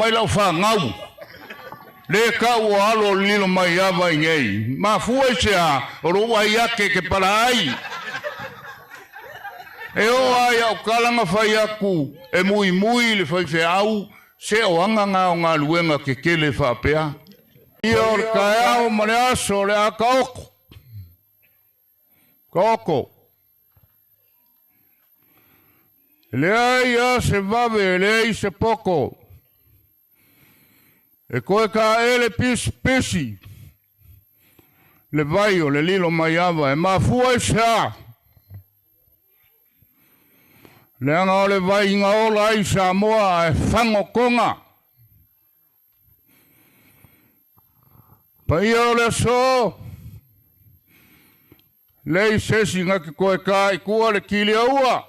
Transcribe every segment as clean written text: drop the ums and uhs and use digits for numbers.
mai lau fanau, le tau o alo o le lilo mai ava i nei. Mafua i se a, o lou ai ake ke pala ai. E oo lava i au tala na fai atu e muimui le faifeau, se o aga na o galuega tetele faapea. Ia o le taeao ma le aso o le a taoto. Taoto. E leai lava se vave, e leai se poto. E toe taele pisipisi le vai o le lilo mai ava. E mafua i se a? Leaga o le vai na ola ai Samoa ae fago Toga. Paia o le aso, leai se isi na te toe ta i tua le kiliaua,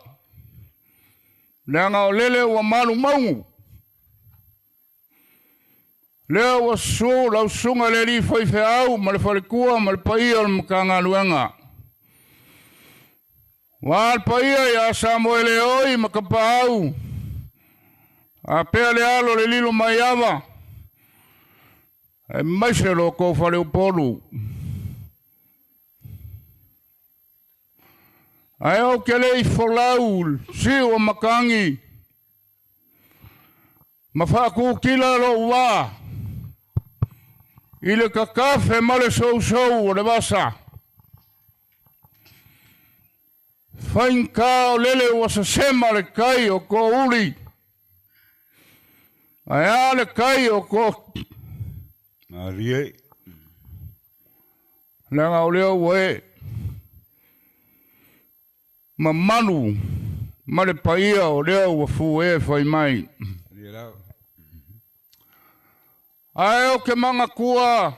leaga o lele ua malu maugu. Lea ua susu lau susuga i le alii faifeau ma le faletua ma le paia o le Matagaluega. Ua a le paia ia Samoele oi ma Tapaau, a pea le alo le lilo mai ava, aemaise lo outou faleupolu. Ae ou te le i folau siu o matagi, Ma faatutila lou vaa i le tatafe ma le sousou o le vasa. Faigata o lele ua sasema le tai o touli, ae a le tai o to... Malie. Leaga o lea ua e mamalu ma le paia o lea ua fue fai mai. Ae ou te manatua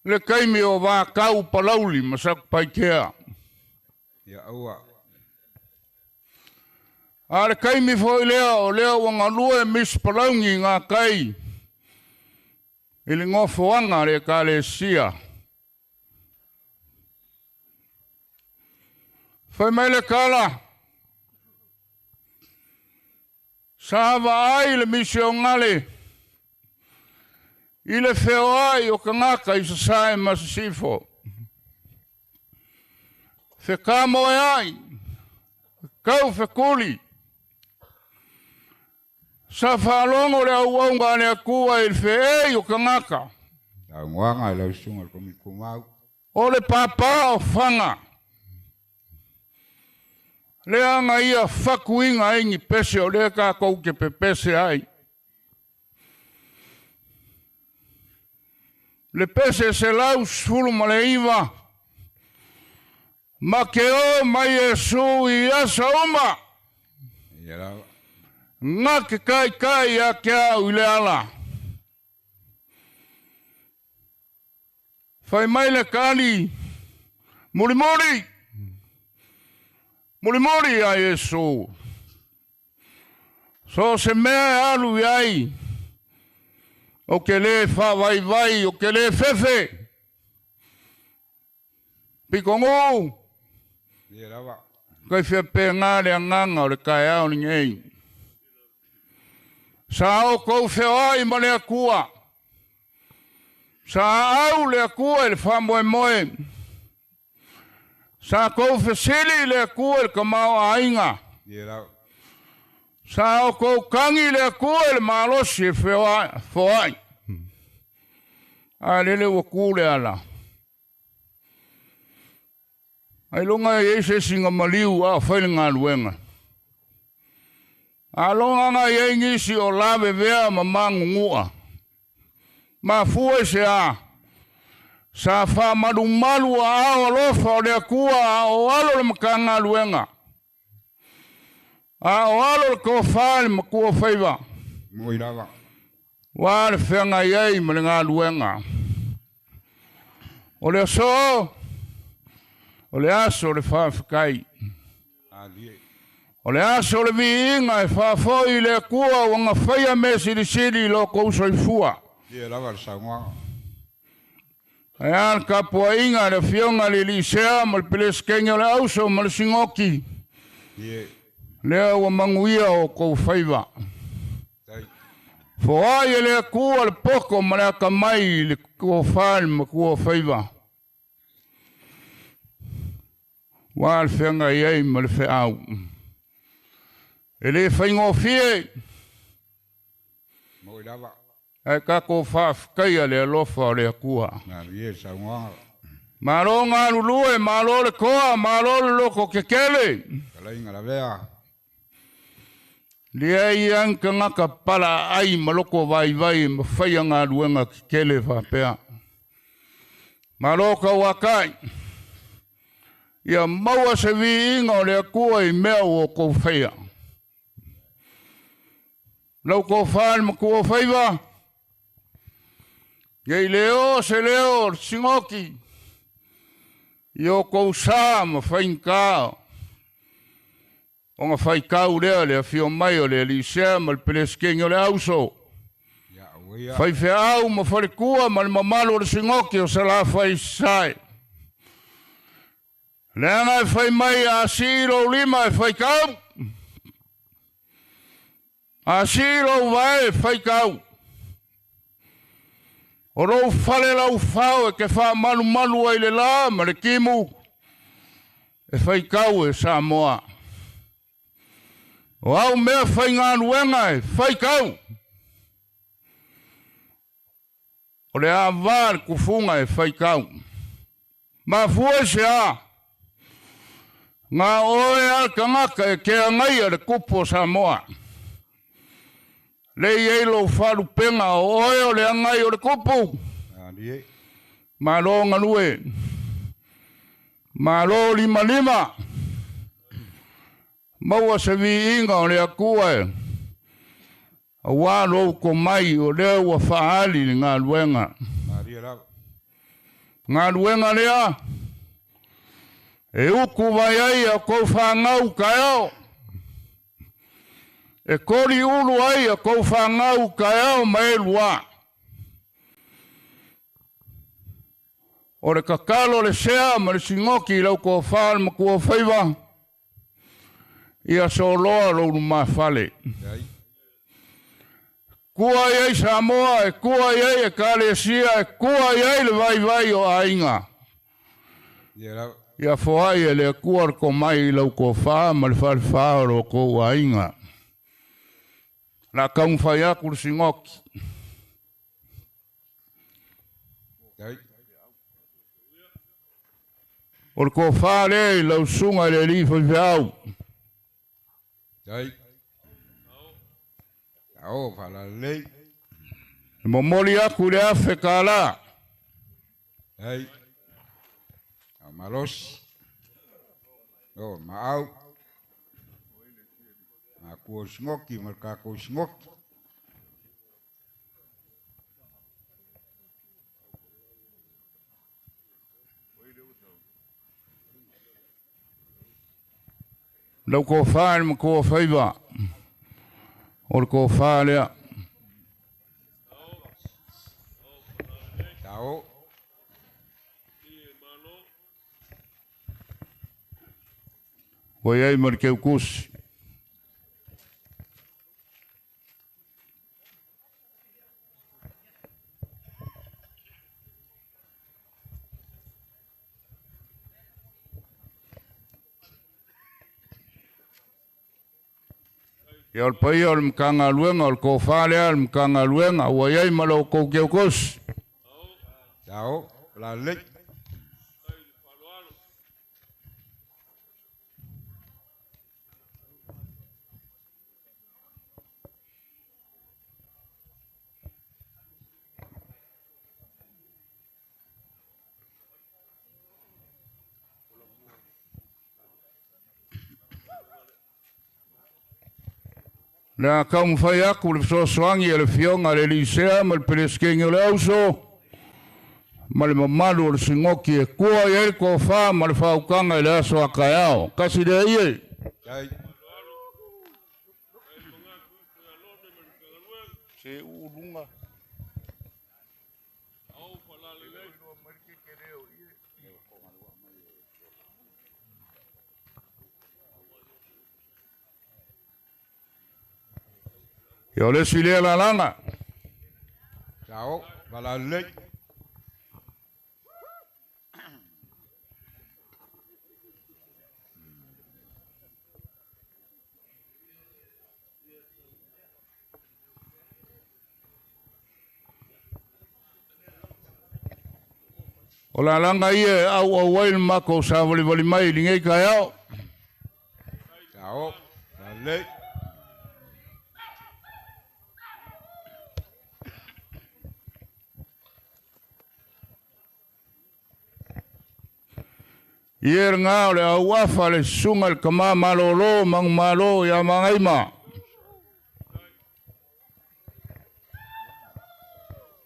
le taimi o Vatau Palauli ma Satupaitea. A o le taimi foi lea o lea ua galue Miss Palauni i gatai i le nofoaga a le Ekalesia. Fai mai le tala, sa vaai le misionale i le feoai o tagata i Sasae ma Sisifo. Fetamoeai, tau fetuli, Sa faalogo le auauna a le Atua i le feei o tagata. Saunoaga i lau Susuga i le Komiti Tumau. O le pāpā o Faga, leaga ia fatuina ai ni pese o lea tatou te pepese ai. Le pese 119, Ma te o mai Iesu i aso uma. Na te taitai ia te au i le ala. Fai mai le tali, Mulimuli, mulimuli ia Iesu. So o se mea e alu i ai, ou te le faavaivai, ou te le fefe. Pikogu! Kai faapena le agaga o le taeao lenei. Sa outou feoai ma le Atua. Sa aau le Atua i le faamoemoe. Sa tou fesili i le Atua i le tamaoaiga. Sa outou tagi i le Atua i le malosi e feoai. A lele ua tu le ala. Ailoga e i ai se isi na maliu a o fai le galuega. Aloga na i ai nisi o lavevea ma magugua. Mafua i se a? Sa faamalumalu aao alofa o le Atua a o alo le Matagaluega. A o alo le tofa i le matua faiva. Moi lava. Ua le feagai ai ma le galuega. O le aso, o le aso o le faafetai. O le aso o le viiga e faafoi i le Atua ua gafaia mea silisili i lo outou soifua. Ia lava le saunoaga. Ae a le tapuaiga a le Afioga i le Elisea ma le Peresetene o le Auso ma le Sinoti, lea ua manuia o outou faiva. Foai e le Atua le poto ma le atamai i le tofa i le matuafaiva. Ua le feagai ai ma le feau. E le faigofie. Moi lava. Ae tatou faafetaia le alofa o le Atua. Malie le saunoaga. Malo galulue, malo le toa, malo le loto tetele. Fetalaiga Lavea. Leai lava ni tagata palaai ma loto vaivai e mafaia galuega tetele faapea. Malo tauatai, ia maua se viiga o le Atua i mea ua outou faia. Lau tofa i le matuaofaiva, nei le oo se leo o le sinoti i outou sa ma faigata ona faitau lea le afio mai o le alii sea ma le Peresetene o le Auso, faifeau ma faletua ma le mamalu o le sinoti o Salafai i Sasae. Leaga e fai mai a sii lou lima e faitau, a sii lou vae e faitau. O lou fale laufao e te faamalumalu ai le la ma le timu e faitau e Samoa. O au mea faigaluega e faitau. O le ava a le tufuga e faitau. Mafua i se a? Na oe lava le tagata e te agaia le tupu o Samoa. Lea e i ai lou faalupega o oe o le agai o le tupu. Malo galue. Malo limalima. Maua se viiga o le Atua e aua lou tomai o lea ua faaali le galuega. Galuega lea e utu vai ai a outou fanau taeao, e toliulu ai a outou fanau taeao ma e lua. O le tatalo a le sea ma le sinoti i lau tofa le matuaofaiva, ia soloa lou lumafale. Tua i ai Samoa, e tua i ai Ekalesia, e tua i ai le vaivai o aiga. Ia foai e le Atua le tomai i lau tofa ma le falefa o lo outou aiga. O le a taumafai atu le sinoti. O le tofa lea i lau susuga i le alii faifeau. E momoli atu i le $1,000. Lau tofa i le matuafaiva, o le tofa lea. Ua i ai ma le teutusi. Ia o le paia o le Matagaluega, o le tofa lea a le Matagaluega, ua i ai ma lo outou teutusi. O le a taumafai atu le fesoasoani a le Afioga a le Alii Sea ma le Peresetene o le Auso ma le mamalu o le Sinoti e tua i ai le tofa ma le faautaga i le aso a taeao. Tasi lea ie. Se uluga. Ia o le isi lea lalaga. Sao, valalei. O la langa ia au au ai le makou savalivali mai i lenei taeao. Sao, valalei. Ia lena o le auafa le susuga i le tama malolo manumalo ia Magaima.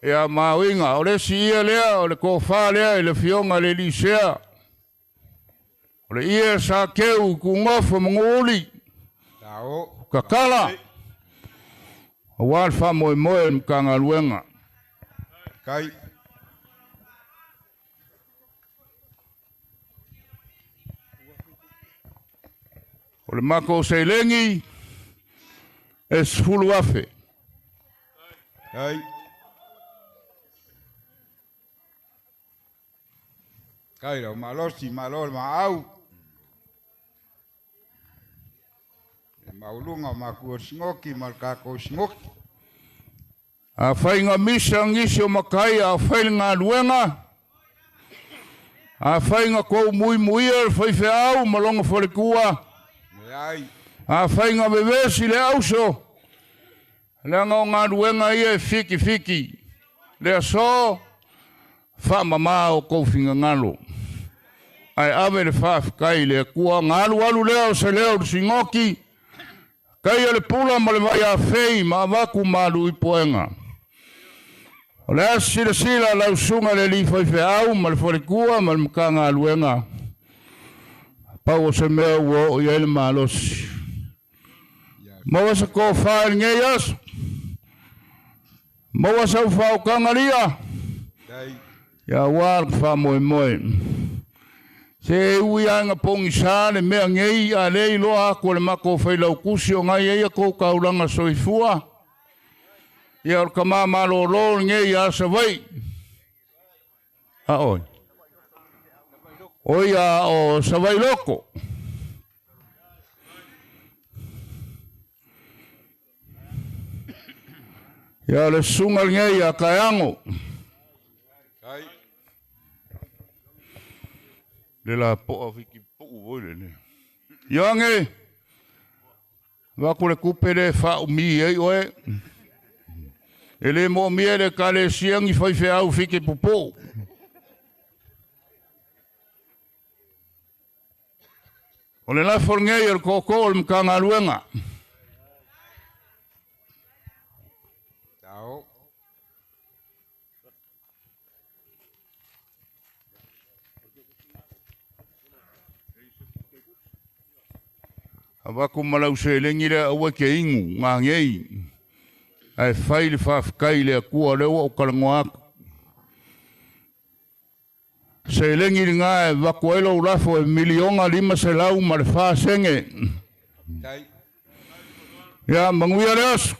Ia mauiga, o le isi ia lea o le tofa lea i le afioga i le Elisea. O le ia sa teu i tugofo ma nuuuli, Sao, tatala, aua le faamoemoe o le Matagaluega. Kai. O le matou seleni e 10,000. Kai. Kai lau malosi, malo le maau. E mauluga o makua o sigoki ma le tatou sigoki. Afai na misa nisi o matai a fai le galuega, afai na tou muimuia le faifeau ma lona faletua, Leai. afai na vevesi le auso, leaga o galuega ia e fitifiti. Le aso, faamamā o tou finagalo. Ae ave le faafetai i le Atua, na alualu lea o se leo o le sigoki, taia le pula ma le vaiafei ma avatu malu i poega. O le a silasila lau susuga i le alii faifeau ma le faletua ma le Matagaluega, pau o se mea ua oo i ai le malosi. Maua se tofa i lenei aso, maua sau faautaga lia, Kai. ia aua le faamoemoe. Se ui lava ina pogisa le mea nei, a le iloa atu e le matou failautusi o na e i ai a tou taulaga soifua, ia o le tama malolo lenei ia Savaii. A oi. O ia o Savaii loko. Ia o le susuga lenei ia Kaeago. Kai. Le lapoa fiki puu foi lele. Ioane, avatu le tupe lea e faaumi ai oe. E le moomia e le Ekalesia ni faifeau fiki pupuu. O le lafo lenei o le tootoo o le Matagaluega. Sao. Avatu ma lau seleni lea aua e te inu gagei, ae fai le faafetai i le Atua lea ua ou talanoa atu. Seleni lena e avatu ai lou lafo e $1,500.04. Kai. Ia manuia le aso.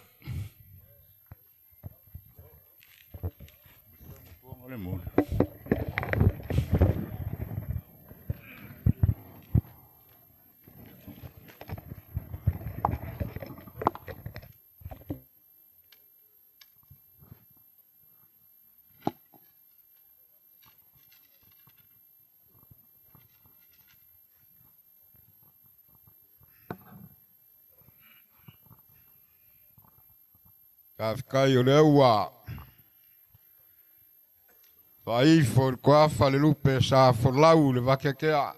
Faafetai o lea ua faaifo i le toafa le lupe sa folau i le vateatea.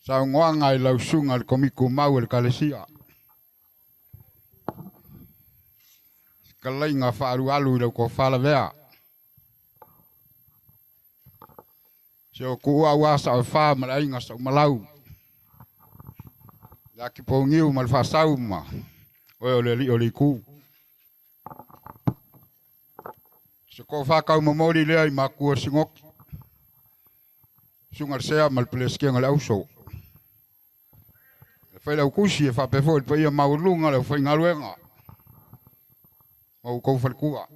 Saunoaga i lau susuga i le Komiti Tumau a le Ekalesia. Fetalaiga faaalualu i lau tofa lavea. Si o tuua aua sao e fa ma le aiga Saumalau. Le atipouniu ma le faasau ma oe o le alii o le itu. Se tofa taumomoli lea i matua o Sinoti. Susuga i le Sea ma le Peresetene o le Auso. Le failautusi e faapea foi le paia maualuga o le aufaigaluega. Ma outou faletua.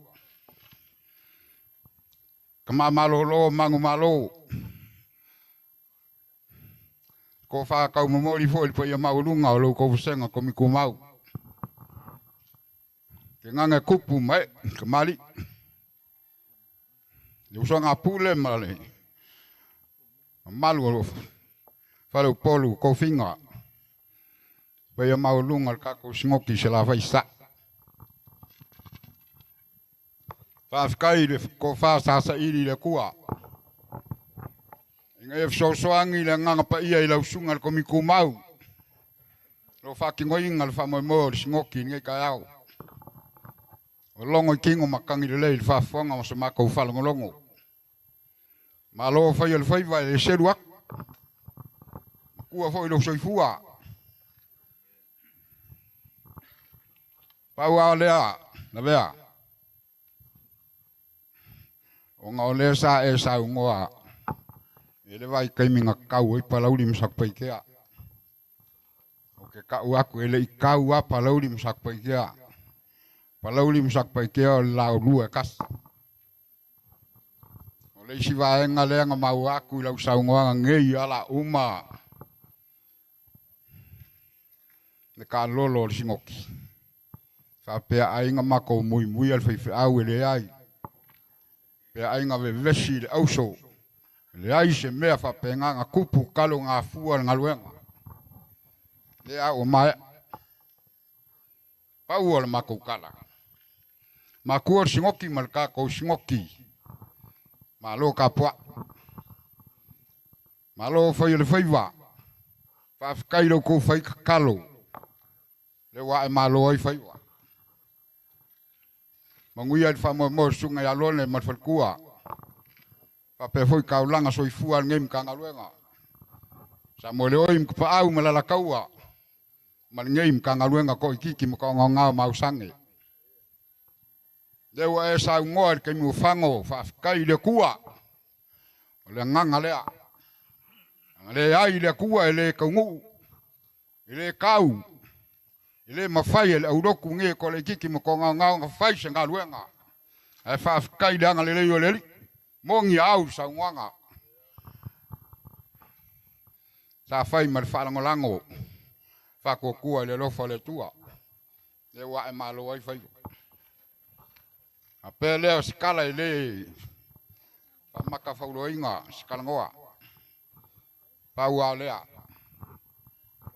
Tama malōlō manumalo. Tofa taumomoli foi le paia maualuga o lo outou vasega komikumau. Ke gaga kupu ma ee kamali'i. Le usoga a Pule ma le mamalu o loo faleupolu tofiga. Paia maualuga o le tatou Sinoti i Salafai Sasae. Faafetai i le tofa sa saili i le Atua ina ia fesoasoani le Agaga Paia i lau Susuga i le Komiti Tumau o lo o faatinoina le faamoemoe o le Sinoti i lenei taeao. Ua logo i tino matagi lelei i le faafofoga ma so matou faalogologo. Malo fai o le faiva e le selu atu, matua foi lou soifua. Pau lava o lea, Lavea, ona o lea sa e saunoa i le vaitaimi na tau ai Palauli ma Satupaitea. Ou te tau atu e le i tau lava Palauli ma Satupaitea. Palauli ma Satupaitea o le laolua e tasi. O le isi vaega lea na maua atu i lau saunoaga nei ala uma le kalolo o le Sinoti. Faapea aiga matou muimuia le faifeau e leai. Pea aiga vevesi i le auso. E leai se mea faapena na tupu talu ona afua le galuega. Lea ua maea. Pau o le matou tala. Matua le Sinoti ma le tatou Sinoti. Malo tapuai. Malo fai o le faiva. Faafetai i lo outou fai tatalo. Lea ua ae malo ai faiva. Manuia i le faamoemoe o le Susuga ia Lone ma le faletua. Faapea foi taulaga soifua a lenei Matagaluega. Samoeleoi ma Tapaau ma Lalataua ma lenei Matagaluega toaitiiti ma toagaogao ma Ausage. Lea ua e saunoa i le taimi ua fago, faafetai i le Atua. O le agaga lea. A leai le Atua e le taunuu, e le tau, e le mafai e le aulotu nei e toalaitiiti ma toagaogao ona fai se galuega. Ae faafetai i le agalelei o le Alii. Moni a au i le saunoaga. Sa fai ma le faalagolago faatuatua i le alofa o le Atua. Lea ua ae malo ai faiva. Faapea lea o se tala e le faamatafauloaina se talanoa. Pau lava o lea,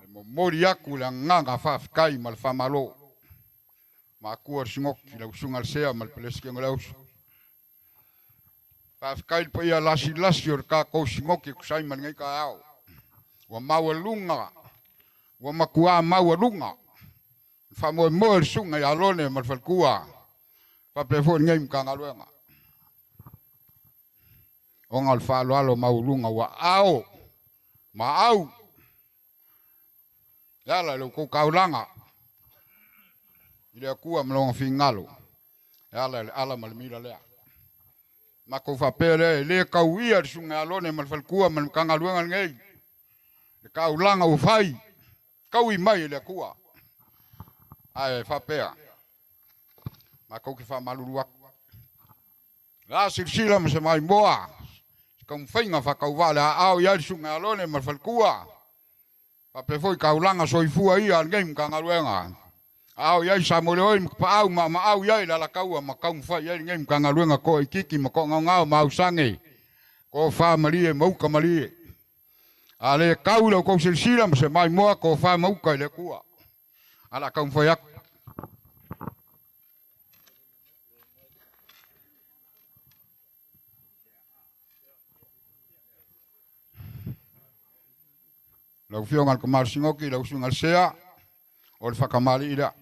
e momoli atu le agaga faafetai ma le faamalo. Matua le Sinoti, lau Susuga i le Sea ma le Peresetene o le Auso. Faafetai i le paia lasilasi o le tatou Sinoti e tusa ai ma lenei taeao. Ua maualuga, ua matuā maualuga le faamoemoe o le Susuga ia Lone ma le faletua, faapea foi lenei Matagaluega. Ona o le faaaloalo maualuga ua ao ma au e ala i lo outou taulaga i le Atua ma lona finagalo e ala i le ala ma le mila lea. Matou faapea lea, e le tauia le Susuga ia Lone ma le faletua ma le Matagaluega lenei, le taulaga ua fai, taui mai e le Atua. Ae faapea, matou te faamalulu atu. La silasila ma se maimoa, se taumafaiga faatauvaa le aao i ai le Susuga ia Lone ma le faletua, faapea foi taulaga soifua ia a lenei Matagaluega. Aao i ai Samoeleoi ma Tapaau ma Maau i ai le Alataua ma taumafai i ai lenei Matagaluega toaitiiti ma toagaogao ma Ausage, tofa malie ma uta malie. A le tau i la outou silasila ma se maimoa, tofa ma uta i le Atua. Ae o le a taumafai atu. Lau Afioga i le Tama o le Sinoti, lau Susuga i le Sea, o le faatamalii lea.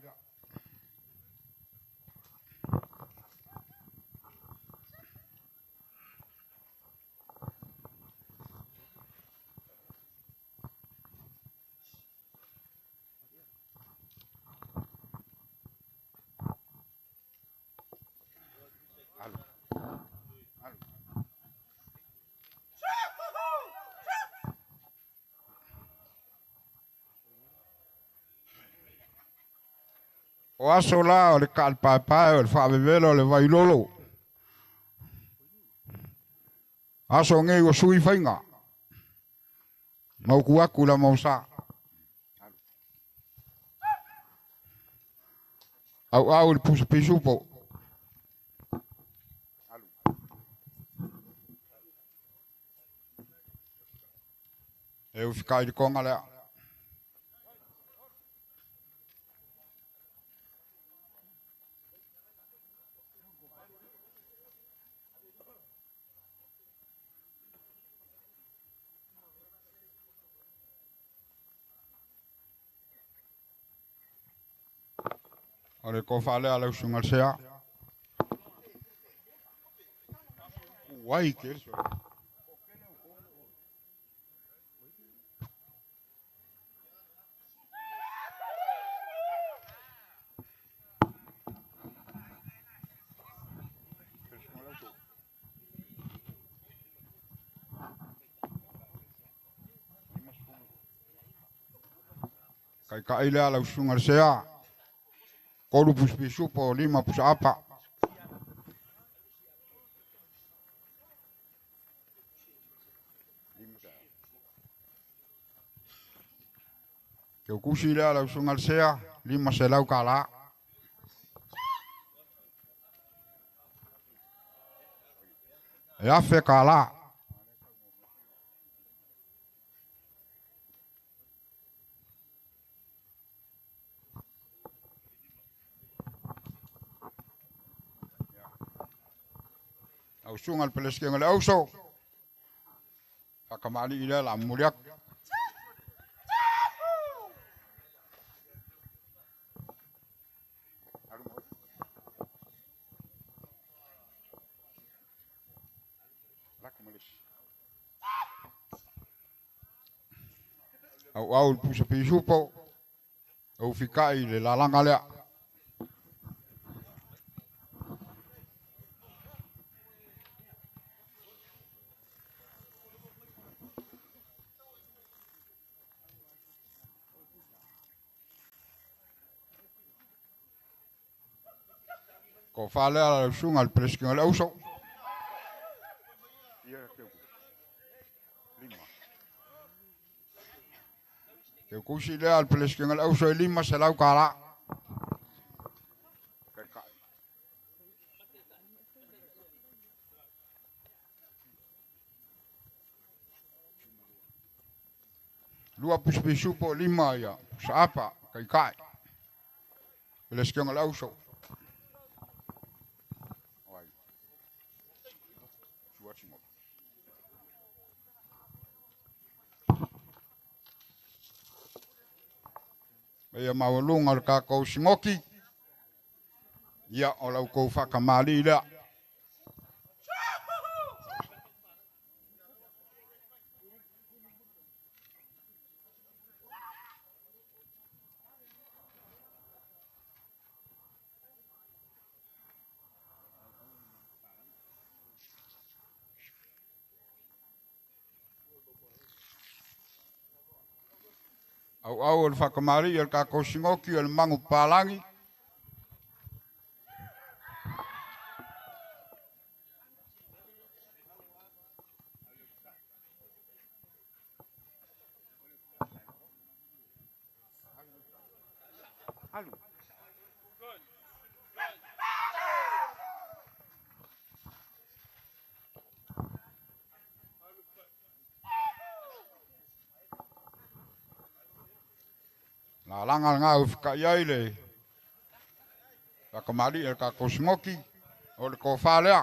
O aso la o le ka'alepaepae o le fa'avevela o le vailolo. Aso gei ua sui faiga. Mauku aku la mausā. Au'au i le pusa pisupo. E ufika'i le koga lea. O le kofa lea a le usuga le sea. Uai ke le Kaika'i lea a le usuga le sea. Kolu pusa pisupo, lima pusa apa. Keukusi lea a le usuga le sea, 500 kalā. E 1,000 kalā. Au suga le Peresetene o le auso. Fa'akamāli'i lea la momoli atu. Au'au le pusa pisupo, ou fika'i le lalaga lea. Kofa lea la usuga le Peresetene o le auso. Keukusi lea a le Peresetene o le auso e 500 kalā. Lua pusa pisupo, lima ia pusa apa, kaika'i. Peresetene o le auso. Ia maualuga o le takou sigoki, ia o lau kou fa'akamāli'i lea. Au'au o le fa'akamāli'i o le takou sigoki o le magu papalagi. Lalaga lagā ufika'i ai le fa'akamāli'i a le takou sigoki o le tofā lea.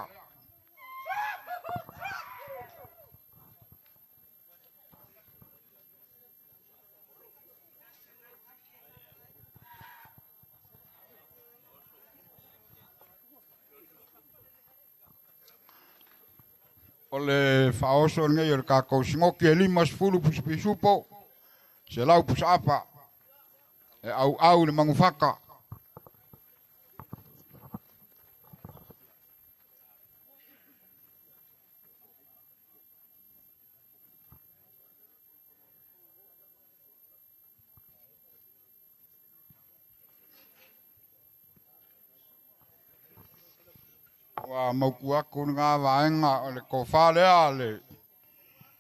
O le fa'aoso lenei o le takou sigoki e 50 pusapisupo, 100 pusaapa e au'au le magufaka. Ua mauku aku lagā vaega o le kofā lea le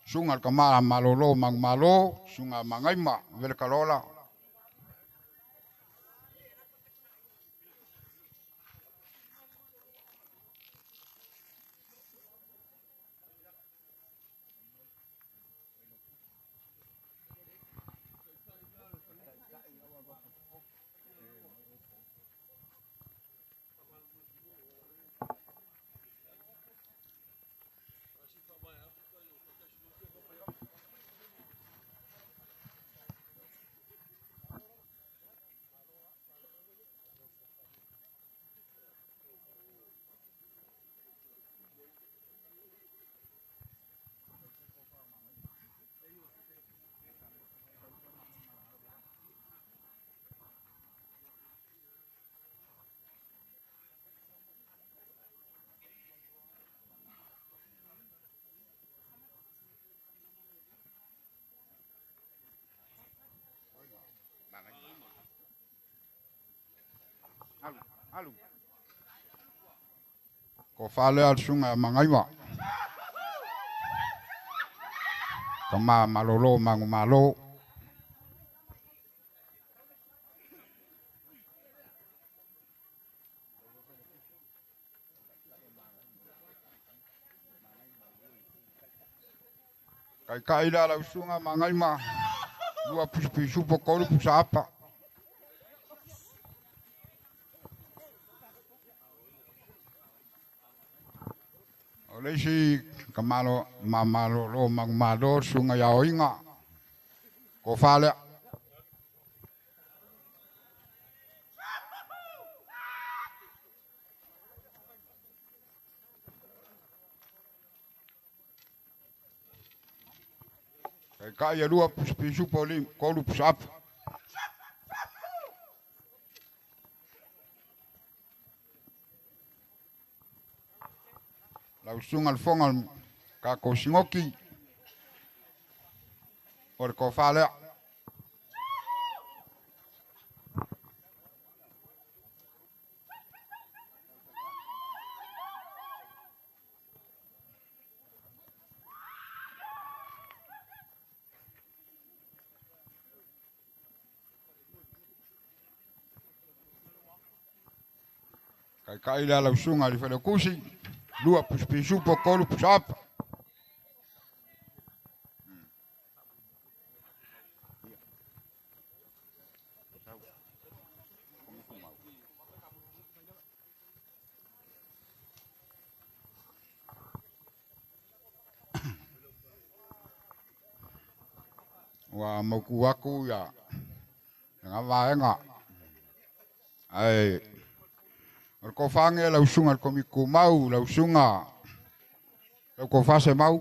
suga le kamā malōlō magumālō suga Magaima vele kalola. Alu. Kofā lea le suga Magaima kamā malōlō magumālō. Kaikaʻi lea lau suga Magaima lua pusa pisupo kolu pusa apa. O le isi kamalo mamalōlō magumālō suga iaoiga kofā lea. Kaikaʻi e lua pusa pisupo li kolu pusa apa. Lau suga le foga kakou sigoki o le kofā lea. Kaikaʻi lea lau suga i le falekusi lua pusa pisupo kolu pusa apa. Ua mauku aku ia lagā vaega ae o le kofāge lau suga le komikumau lau suga lau kofā Semau.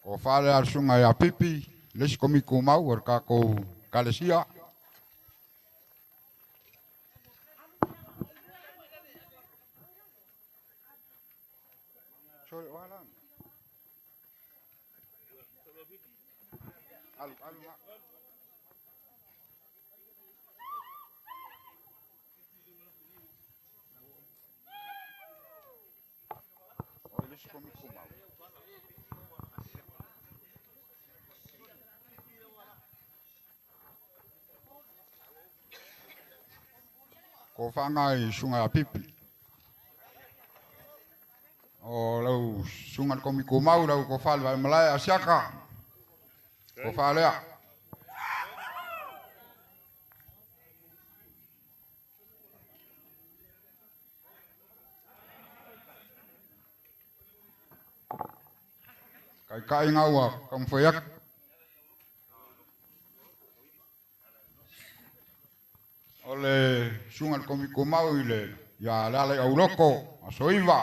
Kofā lea le suga ia Pipi le isi komikumau o le kakou kalesia. Sorry, wala. Alu, alu nga. O le isi komikumau. Kofaga i suga ia Pipi. O lau suga le komikumau lau kofā le vaimalae asiaka. Kofā lea. Kaikaʻi gaua taumafai atu. O le suga le komikumau i le ia le ala i auloko aso 9.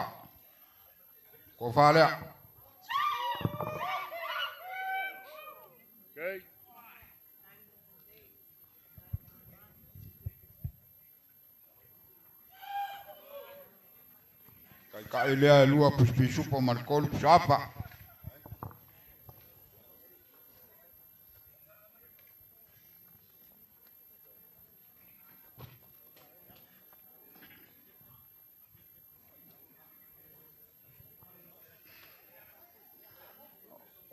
Kofā lea. Okay. Kaikaʻi lea e lua pusa pisupo ma le kolu pusa apa.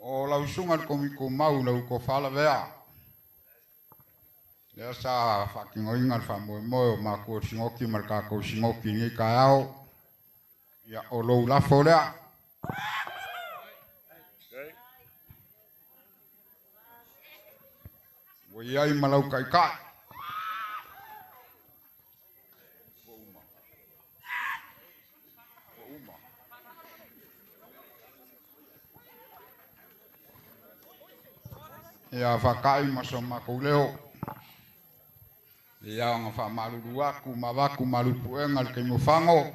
O lau susuga i le Komikumau i lau Kofalavea, lea sa faatinoina le faamoemoe o matua o le Sinoti ma le tatou Sinoti i lenei taeao, ia o lou lafo lea. Ua i ai ma lau taitai. Ia faaka'i ma so matou leo. Ia ona faamalulu atu ma avatu malu puega i le taimi o fago.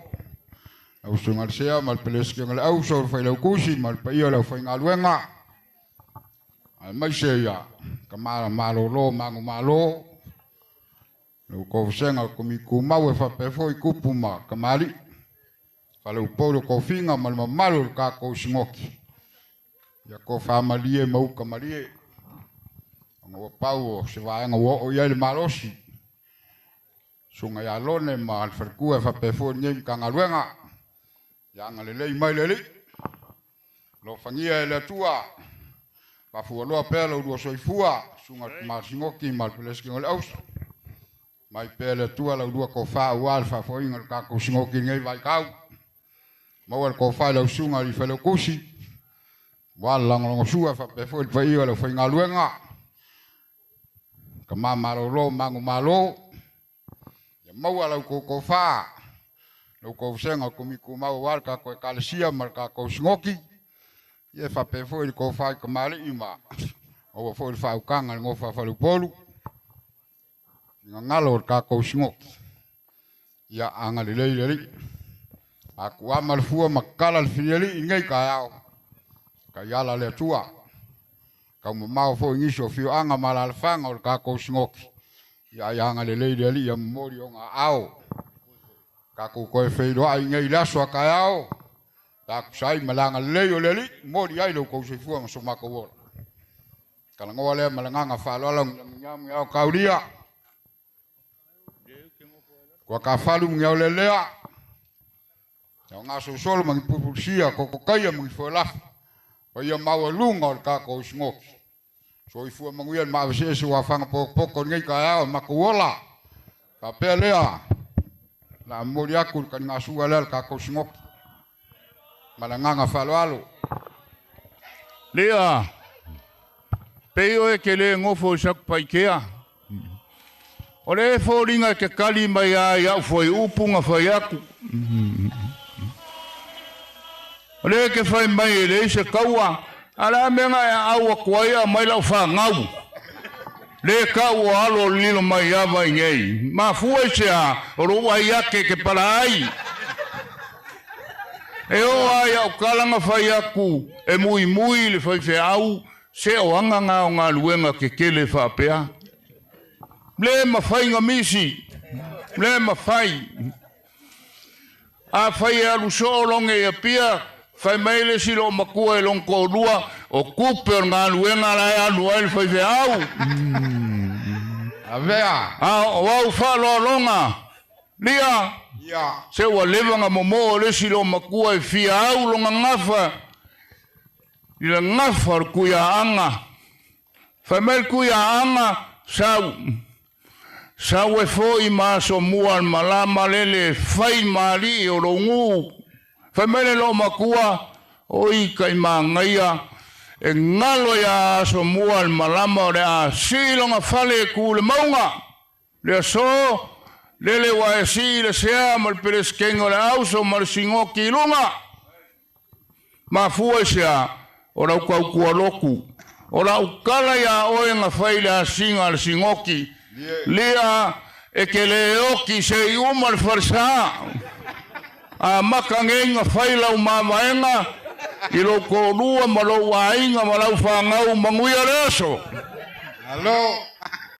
Lau Susuga i le Sea ma le Peresetene o le Auso, le Failautusi ma le paia o le aufaigaluega, aemaise ia tama malolo manumalo, le kovesega o le Komiti Tumau e faapea foi tupu ma tamalii, faleupolu o tofiga ma le mamalu o le tatou Sinoti. Ia tofa malie ma uta malie, ona ua pau o se vaega ua oo i ai le malosi, Susuga ia Lone ma le faletua e faapea foi lenei Matagaluega. Ia agalelei mai le Alii, alofagia e le Atua, faafualoa pea lo oulua soifua, Susuga i le Tama Sinoti ma le Peresetene o le Auso. Mai pea le Atua la oulua tofa aua le faafoeina o le tatou Sinoti i lenei vaitau. Maua le tofa i lau Susuga i le Failautusi, aua le lagolagosua faapea foi le paia o le aufaigaluega, tama malolo manumalo, ia maua la outou tofa, la outou vasega o Komiti Tumau aua le tatou Ekalesia ma le tatou Sinoti, ia faapea foi le tofa i tamalii ma maua foi le faautaga i le nofo a faleupolu, finagalo o le tatou Sinoti. Ia agalelei le Alii. Atuama le fua ma tatala le filialii i lenei taeao. Taiala le Atua. Taumamao foi nisi o afioaga ma alaalafaga o le tatou Sinoti. Ia ai agalelei le Alii ia momoli ona aao. Tatou toe feiloai i nei le aso a taeao. Pe a tusa ai ma le agalelei o le Alii, momoli ai lo outou soifua ma so matou ola. Talanoa lea ma le agaga faaaloalo, muniao taulia. Kua kafalu muniao lelea. Ia gasolosolo ma ni pulupulusia, kokokaia ma ni foelafa. Paia maualuga o le tatou Sinoti. Soifua manuia le maavaseese ua afaga potopoto i lenei taeao e matou ola. Faapea lea, o le a momoli atu le taligasua lea a le tatou Sinoti. Ma le agaga faaaloalo. Lea, pei oe e te le nofo i Satupaitea. O le foliga e te tali mai lava i au fuaiupu na fai atu. O lea e te fai mai e leai se taua, a o le a mea na e aau atu ai aumai lau fanau? Le tau o alo o lilo mai ava i nei. Mafua i se a, o lou ai ake e te pala ai. E oo lava i au tala na fai atu e muimui le faifeau, se o aga na o galuega tetele faapea. Le mafai na misi, le mafai. Afai e alu soo loge i Apia, fai mai le isi loomatua i lona toalua, o tupe o le galuega la e alu ai le faifeau. Avea. A o au faaaloaloga, lia, se ua leva na momoo le isi loomatua e fia au lona gafa i le gafa o le Tuiaaga. Fai mai le Tuiaaga, Sau. Sau e foi ma Asomua le malama lele e fai ma alii o lou nuu. Fai mai le loomatua, Oi kai manaia, e galo iā Asomua le malama o le a sii lona fale e ku i le mauga. Le aso, lele ua e sii le sea ma le Peresetene o le Auso ma le Sinoti i luga. Mafua i se a? O lau tautua lotu. O lau tala iā oe na fai i le asiga a le Sinoti, Lia, e te le oti se i uma le falesa. Amata nei na fai lau mavaega i lou toalua ma lou aiga ma lau fanau manuia le aso. Malo.